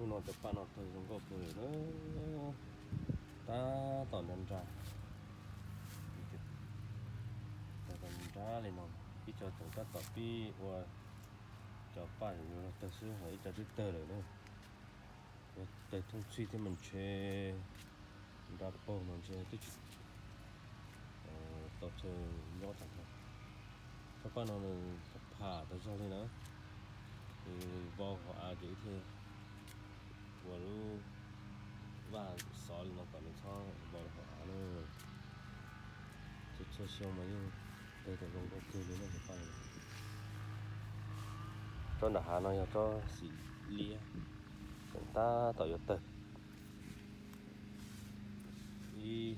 Hnub no cov paj no tawg zoo nkauj kawg lawm na, tab tom nra nra, tawg nra nra li no, ib co tseem tab tom pib ua cov paj yuav tawg xwb, ib co twb tawg lawm na. Tawg thooj txhij thiab mas ntshe nra paug no ntshe twb tsis tau chaw nyob tag nrho. Tsob paj no nws pham tas zog li na, vau hauv av ces wb thiaj ua lub vaj xov li no kom nws txhob vau hauv av na. Txhua txhua xyoo mas yeej tawg tau zoo nkauj kawg li na cov paj no. Tsob nram hav no yog tsob xim liab, tseem tab tom yuav tawg. Ib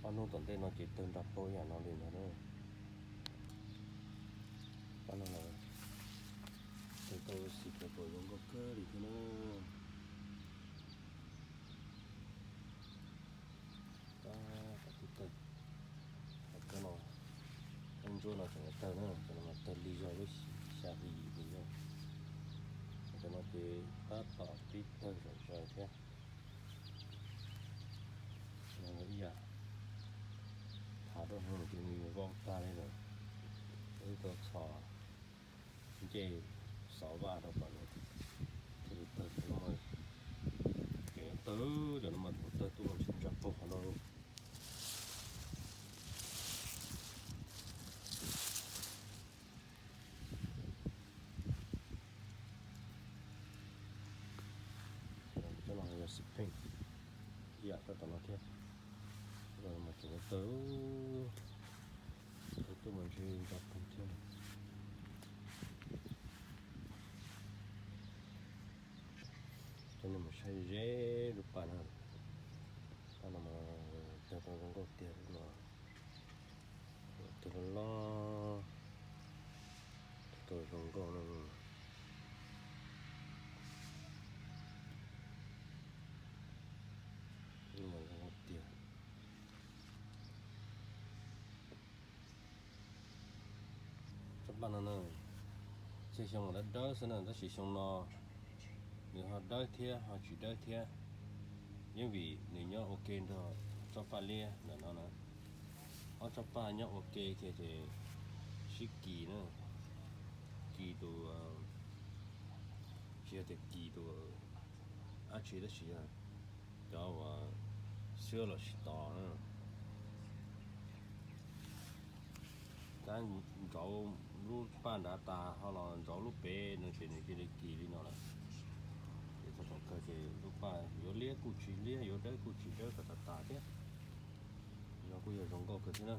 ob hnub tom ntej no ces tawg nra paug ib yam no li ntag na. Paj no los tawg tau xim kawg, zoo nkauj kawg li thiab na. Tab tom tawg, cov no, cov ntsuab no tseem yuav tawg na, cov no mas tawg lig zog lub xya hli yim hli na. Cov no ces tab tom pib tawg zom zaws thiab. Ib yam, thav rau hauv ces nws vau tag li lawm, wb tau txhos ncej xov vaj rau kom nws thiaj li tawg. Cov no mas tseem tawg, cov no mas thaum tawg tuaj mas tsis nra paug qhov no. Cov no yog xim pheej, ib yam tsob tom no thiab. Cov no mas tseem tawg, tawg tuaj mas ntshe nra paug thiab. Coj nej mus saib ze lub paj no, paj no mas tawg tau zoo nkauj tiag li no, tawg loj loj, tawg tau zoo nkauj no. Zoo nkauj tiag. Tsob paj no na, txhua xyoo mas dawb dawb xwb na, tab sis xyoo no nws ho dawb thiab ho tsis dawb thiab. Yeej vim nws nyob ua ke nrog tsob paj liab ntawm no na. Ob tsob paj nyob ua ke kiag ces sib kis na, kis tus, tsis yog tias kis tus dab tsi tab sis yog cov uas xwb los sib tos na. Tab nrauv lub paj nrad tas ho los nrauv lub pem no ces nws cia li kis li no lawm. Ces txog thaum kawg ces lub paj yuav liab kuj tsis liab, yuav dawb kuj tsis dawb, tas tas tas thiab. No kuj yog zoo nkauj kawg thiab na.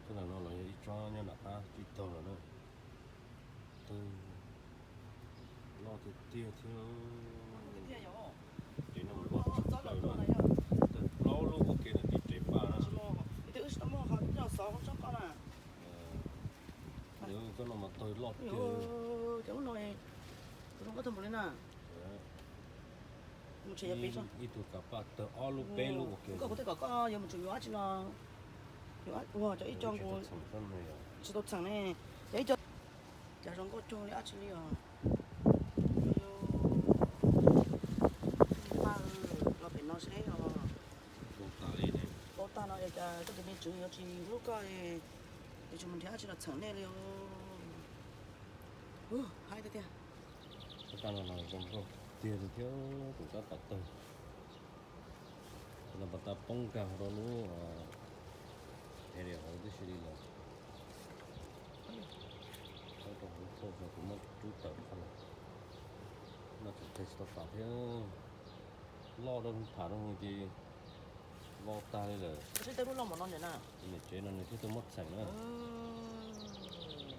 Tsob ntawm no los yog ib tsob nyob nram qab tsib taug lawm na. Tawg loj tiag tiag thiab. Tsev no mas loj tshaj plaws na. Tawg plaub lub ua ke ntawm tim tsev paj na. Nws tsob no mas tawg loj tiag. Ib tug kav paj tawg ob lub peb lub ua ke. Koj kuv twb kom koj yuav mus tsum yuav dab tsi no, yuav ua cov ib co nkaus tsis tau txheem ne, cov ib co cas zoo nkauj cuag li dab tsi li os. Paj los pem no seb os. Pau tag no es cas koj tus me tswv yuav tsis hlub koj, yuav tsis mus nrhiav dab tsi los txheem nej li os. Haib tiag tiag. Tsob paj no los zoo nkauj tiag li thiab, tus tab tom tawg. Los pas tas poob nkag rau lub es li hauv tib si li lawm. Rau hauv thauj no kuv muab rub tawm qhov no, no tseem tawg tsis tau tas thiab. Loj rau tham rau ces vau tag li lawm. Niam tsev no nws thiaj tuaj muab txheem na.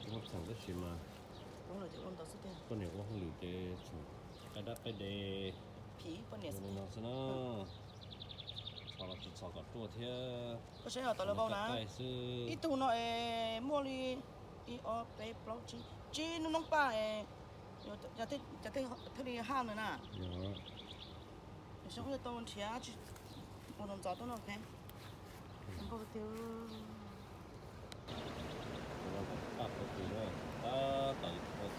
Tuaj muab txheem tab sis mas poj niam ua hauj lwm ces txheem qaib dab qaib de li no xwb na. Txhos los tsis txhos kom ruaj thiab. Koj saib tom lawv vau na, ib tug no es muaj li ib ob peb plaub tsib, tsib lub noob paj es thiaj li haj nws na. Xyov wb tau nrhiav tsis ua ntxov tuaj no. Paj tau tus na, tab tom yuav tau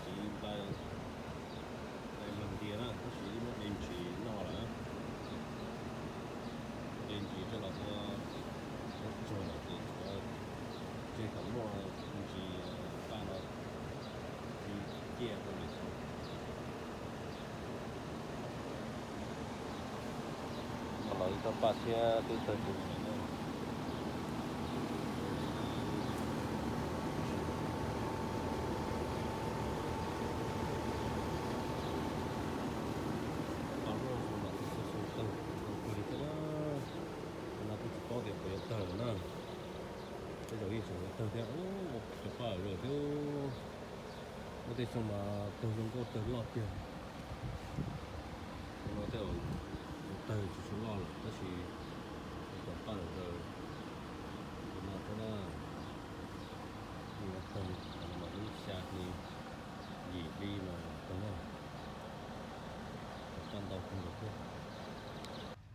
Tsob paj thiab twb tawg tus no na. Paj loj mas twb xyoo xyoo tawg zoo kawg li thiab na. Qhov no kuj tsis paub tias puas yuav tawg lawm na. Tej zaum yeej tseem yuav tawg thiab. Ub, cov paj lawm thiab. Muaj tej xyoo mas tawg zoo nkauj tawg loj tiag. Cov no tej zaum yuav tawg tsis tshua loj lawm tab sis cov paj lawm ntawd no thiab na. Yeej yuav tawg, cov no mas ib xya hli yim hli no tawg na. Cov paj ntau kawg nkaus thiab.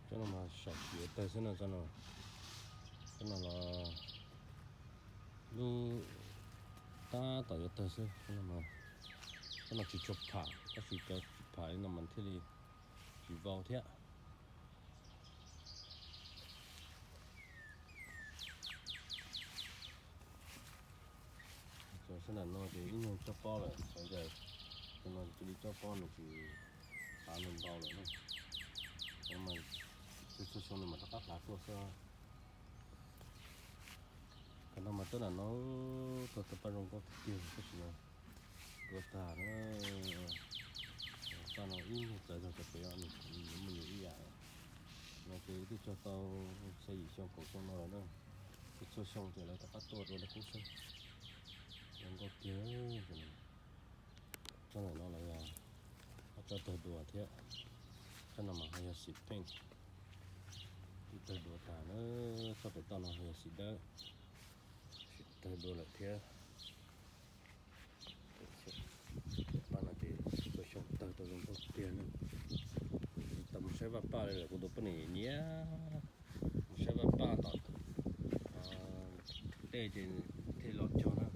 Tsob no mas sam sim yuav tawg xwb no, tsob no, tsob no los lub tab tom yuav tawg xwb. Tsob no tsis tshua pham tab sis cov tsis pham li no mas thiaj li tsis vau thiab. Cov sab nram no ces ib nyuag tsob pob lawm, cov ntawm tus no cia li tsob pob nws tsis hlav ntau ntau lawm na. Mas txhua xyoo nws mam rov qab hlav tuaj xwb. Qhov no mas tsob nram no tau cov paj zoo nkauj tiag tiag tab sis no dua tag na. Paj no ib nyuag txawv tag cov pem os, nws muaj nws ib yam. No ces twb cog tau xya yim xyoo kaum xyoo no lawm na. Ces txhua xyoo ces lawv rov qab tuaj dua li qub xwb. Zoo nkauj tiag. Tsob ntawm no los yog ob tsob tawg dua thiab. Tsob no mas ho yog xim pheej, twb tawg dua tag na. Tsob pem toj no ho yog xim dawb, tawg dua lawm thiab. Paj no ces txhua xyoo tawg tau zoo nkauj tiag na. Tsis tau mus saib vaj paj li lawm, kuv tus poj niam nyiam mus saib vaj paj tom tej ces thiaj los cog na.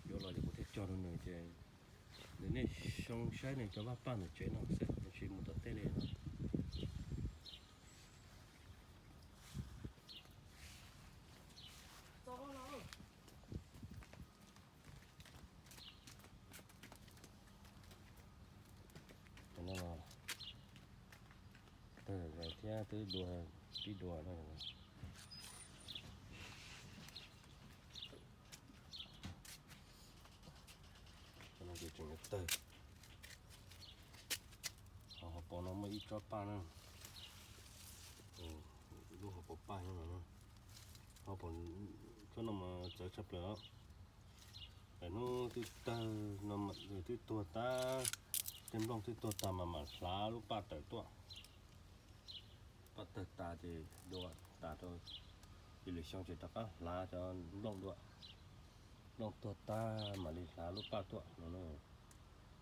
Yuav los ces kuv thiaj cog rau nws ces nws niaj xyoo saib nws cov vaj paj ntawm tsev no xwb, nws tsis mus tom tej li no. Cov no tawg zom zaws thiab, twb dua, pib dua no. Cov no ces tseem yuav tawg. Ho hauv paus no muaj ib tsob paj na. Lub hauv paus paj nyob no. Hauv paus tsob no mas txawv tshaj plaws os. Lawm hnub twb tawg no, twb tuag tag, tej nplooj twb tuag tag mas mam hlav lub paj tawm tuaj. Paj tawg tas ces dua tas rau, ces lwm xyoo ces rov qab hlav cov nplooj dua. Nplooj tuag tag mam li hlav lub paj tuaj no.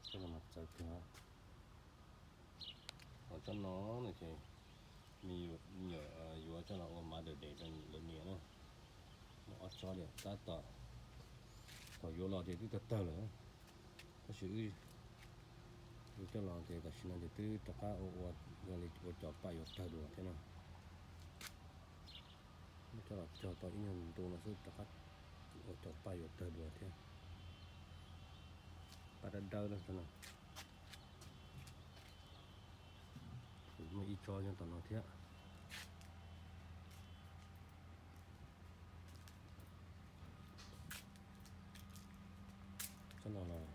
Tsob no mas txawv kawg. Ho tsob no no ces me nyuam yuav coj los ua Mother's Day rau lawv niam na. Muaj ob tsob tias tab tom, thaum yuav los ces twb tawg tawg lawm, tab sis wb coj los ces tam sim no ces twb rov qab ua ua, yog li ua cov paj yuav tawg dua thiab na. Muab coj los cog tau ib nyuag ntu no xwb rov qab ua cov paj yuav tawg dua thiab. Paj dawb dawb na tsob no. Muaj ib tsob nyob tom no thiab. Tsob no los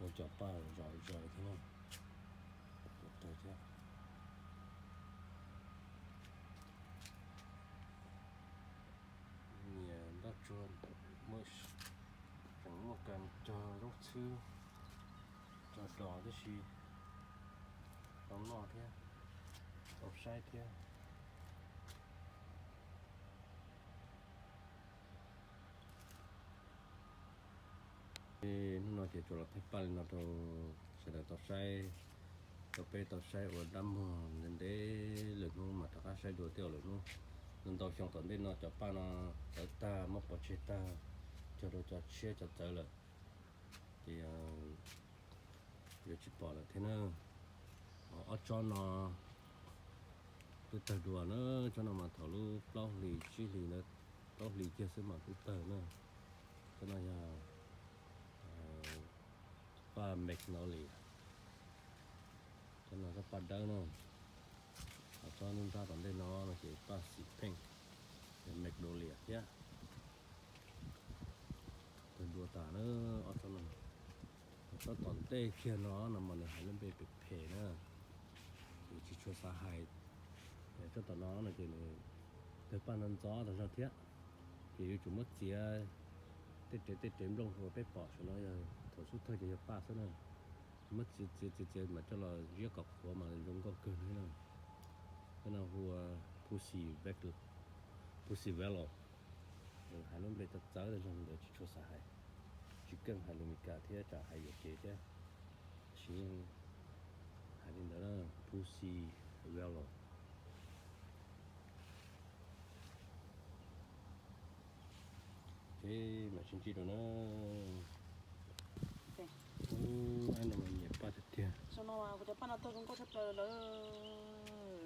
ua cov paj zom zaws thiab na. Tawg thiab. Niam npaj tsuag, tseem muaj kas cog zaub txhwb, cog dos tib si, tau noj thiab, tau saib thiab. Hnub no ces tsuas los thaij paj li no rau sawv daws tau saib, rau peb tau saib ua dab muag ntev ntev, lwm hnub mam rov qab saib dua tej lwm hnub. Ntau xyoo tom ntej no cov paj no txawv tag, muab pov tseg tag, cog rau cov tshiab cov txawv lawm ces yuav tsis pom lawm thiab na. Ob tsob no twb tawg dua na, tsob no mas thaum lub plaub hlis tsib hlis ntawd, plaub hlis kiag xwb mas twb tawg na. Tsob no yog paj magnolia. Cov no tsob paj dawb no, ho tsob nruab nrab tom ntej no no ces paj xim pheej, magnolia thiab. Tawg dua tas na, ob tsob no. Tsob tom ntej kiag no no mas nws hais lub npe phem phem na, ces tsis tshua xav hais. Tsob tom no no ces nws tawg paj ntxov ntxov tas zog thiab, ces yuav tsum muab txiav tej rev tej rev nplooj uas peb pom saum no yog thaum xub thawj ces yog paj xwb na. Muab txiav txiav txiav txiav mas coj los ziab kom qhuav mas zoo nkauj kawg li na. Cov no hu ua Pussy Velo, Pussy Velo. Hais lub npe txawv txawv tas zog ntawd tsis tshua xav hais, tsis keej hais lus Meskas thiab tsam hais yuam kev thiab. Tab sis yeej hais li ntawd na, Pussy Velo. Ces mam sib ntsib dua na. Ub, no mas nyiam paj tiag tiag. Kuv cov paj no tawg zoo nkauj tshaj plaws lawm.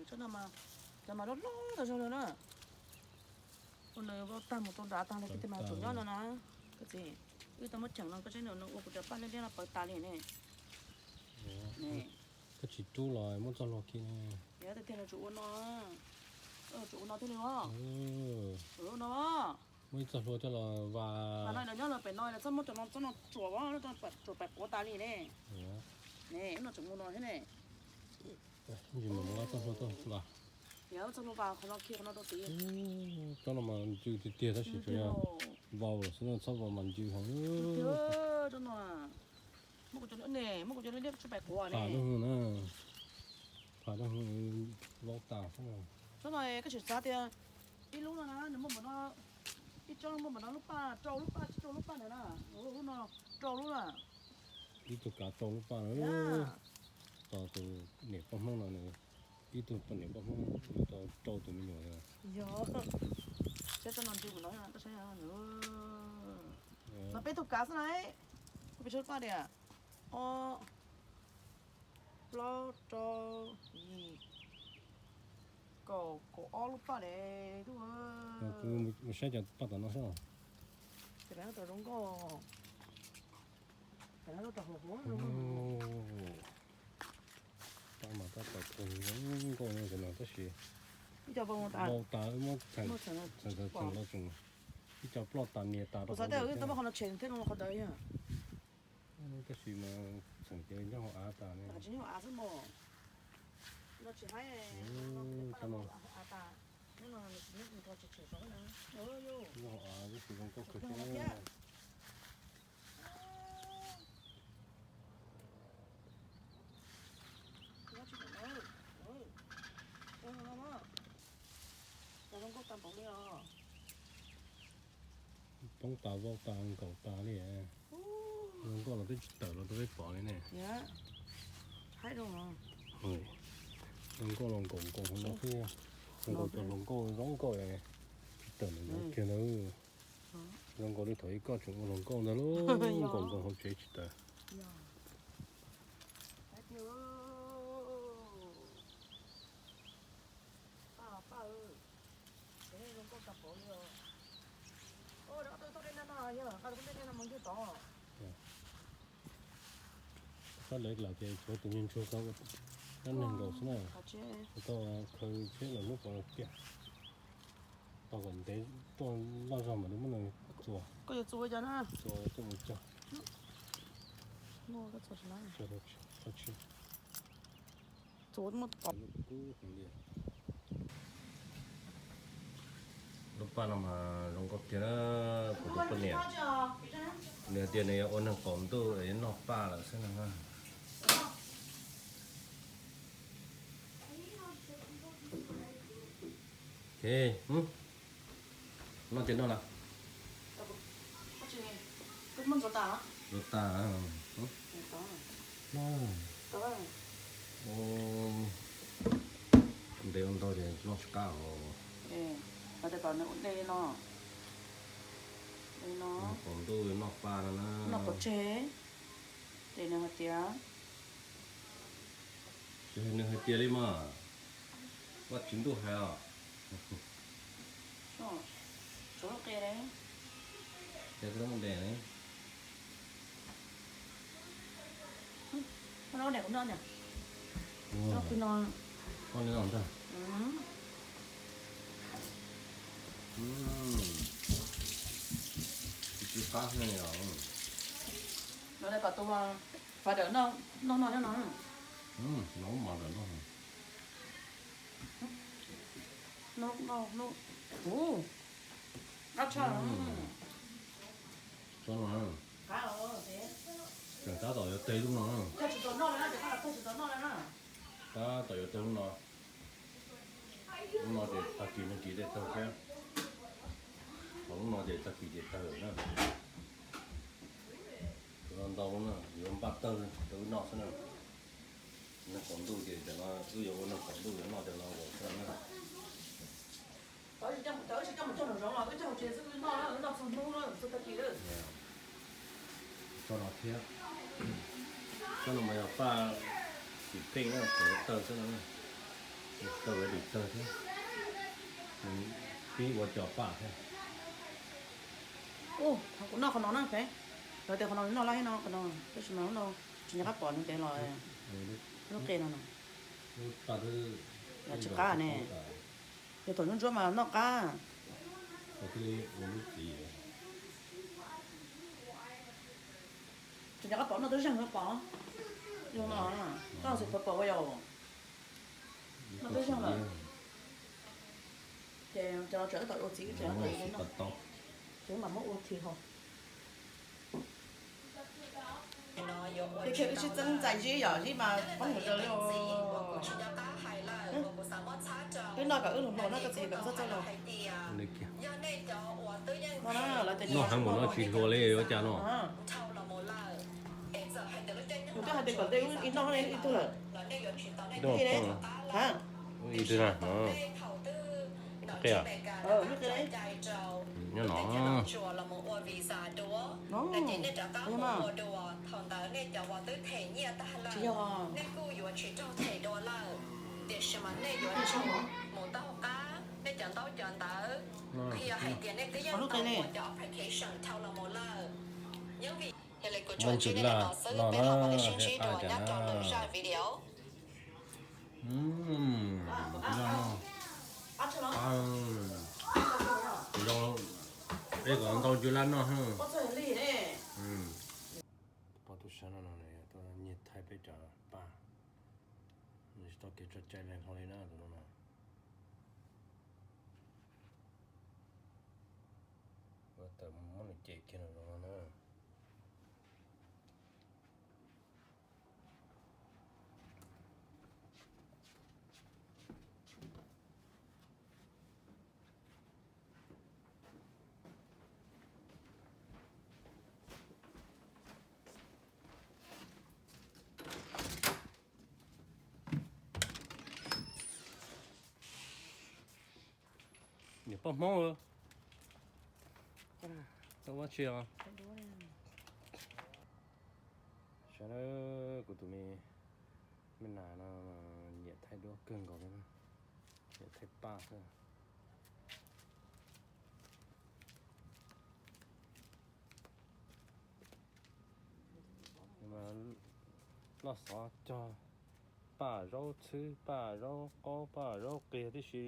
Tsob no mas, cov mas loj loj tas zog lawm na. Ua nws vau tag mus rau nram tag lawm, koj tij mas tseem nyob no na. Koj txiv, wb tau muab cheem no koj saib nws ua kuv cov paj liab liab no pawv tas li ne. Koj tsis rub los muab txoj hlua khi. Yog tiag tiag los tsum ua no, tsum ua no thiaj li os. Ua no. Muab ib txoj hlua coj los vas. Mas no lawv nyob lawv pem no lawv txhob muab cov no txob no tsuam, tsuam pais quav tas li ne. Ne, no tseem mus no thiab ne. Tsis mus no txoj hlua txoj los. Yog txoj hlua vas qhov no khi qhov no rau tid. Tsob no mas ncw tiag tiag tab sis tsuas yog vau lawm xwb no, txhob vau mas ncw heev. Tsob no, muab kuv cov liab liab tsum pais quav ne. Pham dab hwv na, pham dab hwv vau tas xwb. Tsob no koj tseem xav tias ib lub no na nws muaj npaum no, ib tsob muaj npaum no lub paj, rau lub paj, tsib rau lub paj ntawd na, lub no rau lub na. Ib tug kav rau lub paj na. Tos tus niam poj Hmoob no nws, ib tug poj niam poj Hmoob nws tau rau tus me nyuam. Yog, saib tsob no ncw npaum no, koj saib no, peb tug kav xwb na. Kuv pes tsawg lub paj tias, ob, plaub, rau, yim, kaum, kaum ob lub paj ne. Kuv mus saib cov paj tom no xwb. Ces lawv no tau zoo nkauj, lawv no tau hauv hauv. Paj mas tab tom zoo nkauj no tab sis ib co vau tas, muab txheem txheem txheem los tseem ib co ploj tas mias tas rau. Kuv xav tias wb tau muab qhov no tshem thiab no qhov ntawd yog. Tab sis mas tseem ces nyob hauv av tas ne. Tsis nyob hauv av xwb mos. No tsis haib, no hauv av tas. Nyob no tsis nyob tsis tshwm saud na. Nyob hauv av tab sis zoo nkauj kawg thiab. Poob tas vau tas nkaum tas li. Zoo nkauj los twb tsis tawm los rau peb pom li ne. Zoo nkauj los nkaum nkaus hauv no thiab. Zoo nkauj cov hluas nkauj zoo nkauj tsis tawm ntawm no kiag na. Zoo nkaus li thaum ub koj tseem ua hluas nkauj ntag lauj, nkaum nkaus hauv tsev tsis tawm. Sab lawv lawm ces tshuav tus niag ntsuag tau ua dab neeg nkaus xwb na. Tau khaws tsheb los muab pov tiag. Tau kom ntev tuaj loj zog mam li muab nws txuas. Koj yuav txuas cov na? Txuas tuaj mus cog. Txuas muab tom. Lub paj no mas zoo nkauj tiag na, kuv tus poj niam. Nws hais tias nws yuav ua neeg qaum ntuj es noj paj lawm xwb no. Ces, noj ces noj lawm. Ntxuav tas, ntev ua ntau ces noj tsis qab os. Noj qaum ntuj noj paj no na. Noj pov tseg, ces nws hais tias, tsis hais nws hais tias li mas, Vaj Tswv ntuj hais os. Tsuav qe, qe muaj ntes ne. Muaj ntes kuv noj ntag. Koj li no ntag. Tsis qab li os. No kom tus fas dawm noj no nyob no. No mas dawm noj. No no no. Ub, qab tshaj. Tseem tab tom yuav teg lub no. Tab tom yuav teg lub no. Lub no ces tag kis nag kis tej tawg thiab. Ho lub no ces tag kis ces tawg na. Ntau lub no yuav npaj tawg rau wb noj xwb na. Nag qaum ntuj ces cov no wb yuav ua nag qaum ntuj yuav noj cov no ua xwb na. Tsis coj mus cog nraum zoov los wb cog hauv tsev xwb, wb noj, wb noj txhua hnub, txhua tag kis. Tso no thiab. Tso no mas yog paj tim pej na, tseem tawg xwb no. Tawg ua dim tawg thiab. Pib ua cov paj thiab. Ub, kuv noj qhov no na, lawv tias qhov no noj laj thiab no, qhov no, tab sis mas lub no tsis nco qab pom nws ntev los lub qe no no. Tsis qab ne. Yog thaum ntsuab ntsuab mas noj qab. Tsis nco qab pom, noj twb zeeg pom. Yog no, koj xav pom ua yog noj twb zeeg lawm. Ces cov no tseem tab tom ua txiv, tseem tab tom ua no, ces mam muab ua khi ho. Ces wb sib txeeb ntxais zib yom, zib mas poob hauv raws li. Wb noj kom wb hluas hluas, noj koj txiv kom txhob txawj los. No na, lawv tias noj heev mus no tsis hluas li ua cas no. Yus twb hais tias kom tej wb ib noj ib tug lawm. Ib tug na, qia. Nyob no. Tsis yog. Qhov lub qe ne. Mob ntsws laj no na, thiab qab cas na. Zoo, peb kom ntau ntsws laj noj. Pog tub sab no no, tuaj nyiag thaij peb cov paj, nws tsis tau kev tso cai li hlo li na tus no no. Ua tawm muab nws cem kiag no no na. Niam poj Hmoob, tau ua tsi os? Saib na, kuv tus me, me nas no nyiam thaij duab kawg nkaus li na, nyiam thaij paj xwb. Loj xov cog paj zaub txhwb, paj zaub qaub, paj zaub qias tib si.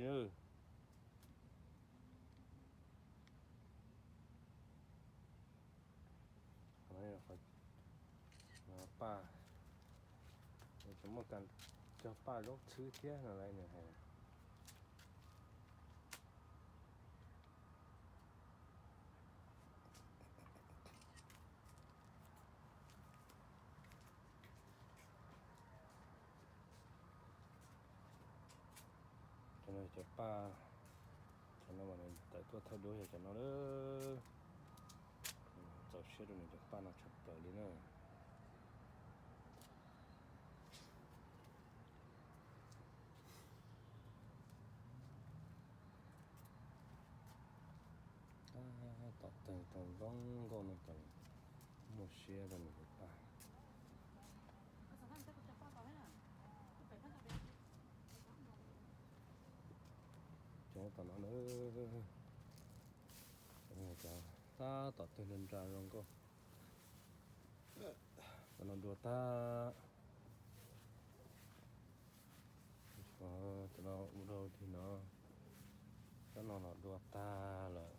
Paj, tseem muaj kas cog paj zaub txhwb thiab no lawm nws hais. Cov no cov paj, cov no mas nws tawm tuaj thaij duab yog cov no lawm. Txaus siab rau nws cov paj no tshaj plaws li na. Tab tom tawg tau zoo nkauj no ces muaj siab rau nws cov paj. Cov tom no na, cov tab tom tawg nra nra zoo nkauj. Cov no dua tag. Cov no ua dua li no, tsob no los dua tag lawm.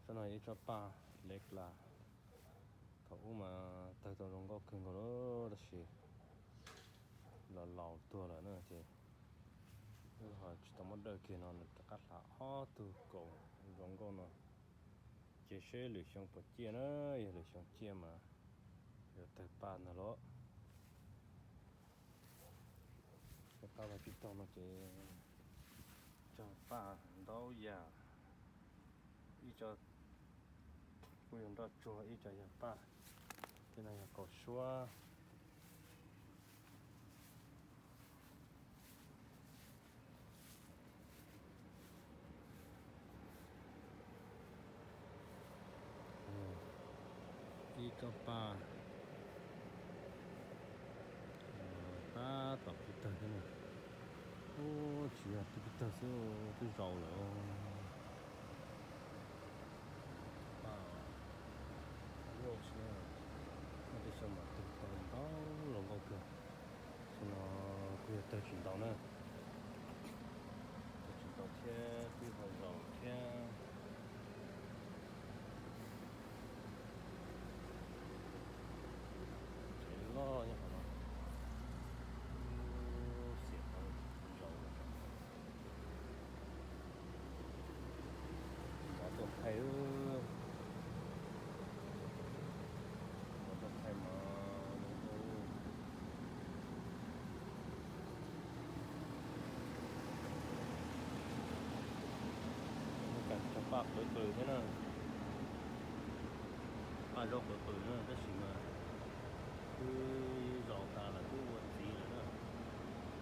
Tsob no ib tsob paj le las, thaum ub mas tawg tau zoo nkauj kawg nkaus lawm tab sis los laus tuag lawm na ces wb ho tsis tau muab dawj kiag no, nws rov qab hlav ob tug kaus zoo nkauj no. Ces seb lwm xyoo puas ciaj na, yog lwm xyoo ciaj mas yuav tawg paj ntag lauj. Cov paj los tsis tau no ces cog paj ntau yam, ib co kuj yog nroj tsuag, ib co yog paj, tej no yog kaus suab. Ib tsob paj tab tom pib tawg thiab na. Ub, tsis yog twb pib tawg xwb, twb zaus lawm. Paj nyuaj tsis, muaj tej xyoo mas tawg tau ntau los nkauj kawg. Xyoo no kuj yog tawg tsis ntau na, tawg tsis ntau thiab kuj ho zaus thiab. Tsev loj nyob qhov no, xiam tau zaus. Nrov tuaj thaij, nrov tuaj thaij mas cog paj qwv qws thiab na, paj zaub qwv qws na, tab sis mas twb zaus tas lawm, twb ua txiv lawm na,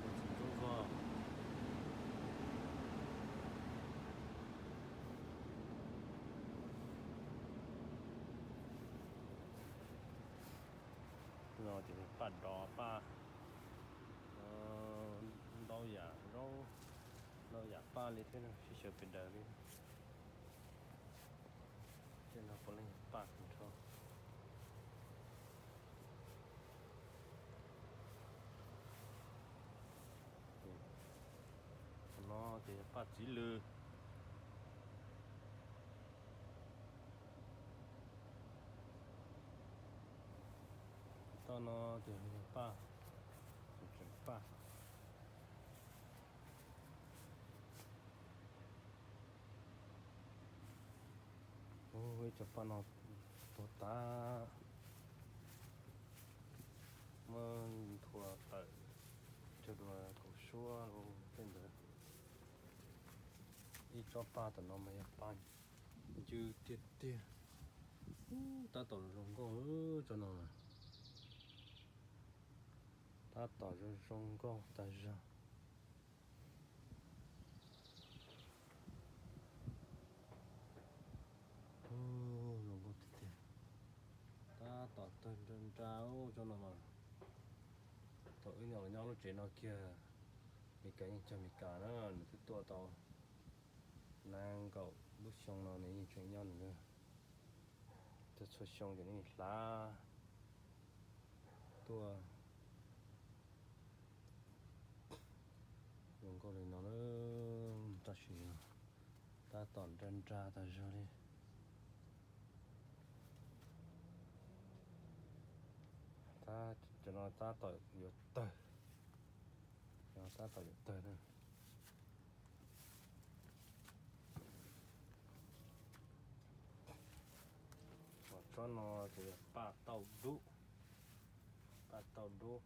ua txiv ntsuab vog. No ces paj dov paj, ntau yam zaub, ntau yam paj li thiab, sib xyaw pes daws li. Tej no puav leej yog paj nrho. Qhov no ces yog paj txiv lws. Toj no ces yog paj, tseem paj. Ib co paj no tuag tas, muab nthua tawm cog dua kaum suab tej ntawd. Ib tsob paj tom no mas yog paj ncw tiag tiag. Tab tom zoo nkauj tsob no, tab tom zoo zoo nkauj tas zog. Zoo nkauj tiag tiag. Tab tom tawg nra nra tsob no mas. Thaum wb nyob los nyob lub tsev no kiag, Meskas yeej cog Meskas na, nws twb tuaj tau nees nkaum lub xyoo no nws yeej tseem nyob nws. Txhua txhua xyoo ces nws hlav tuaj zoo nkauj li no na, tab sis tab tom nra nra tas zog li. Cov no tab tom yuav tawg, cov no tab tom yuav tawg na. Ho tsob no ces yog paj tauj dub, paj tauj dub.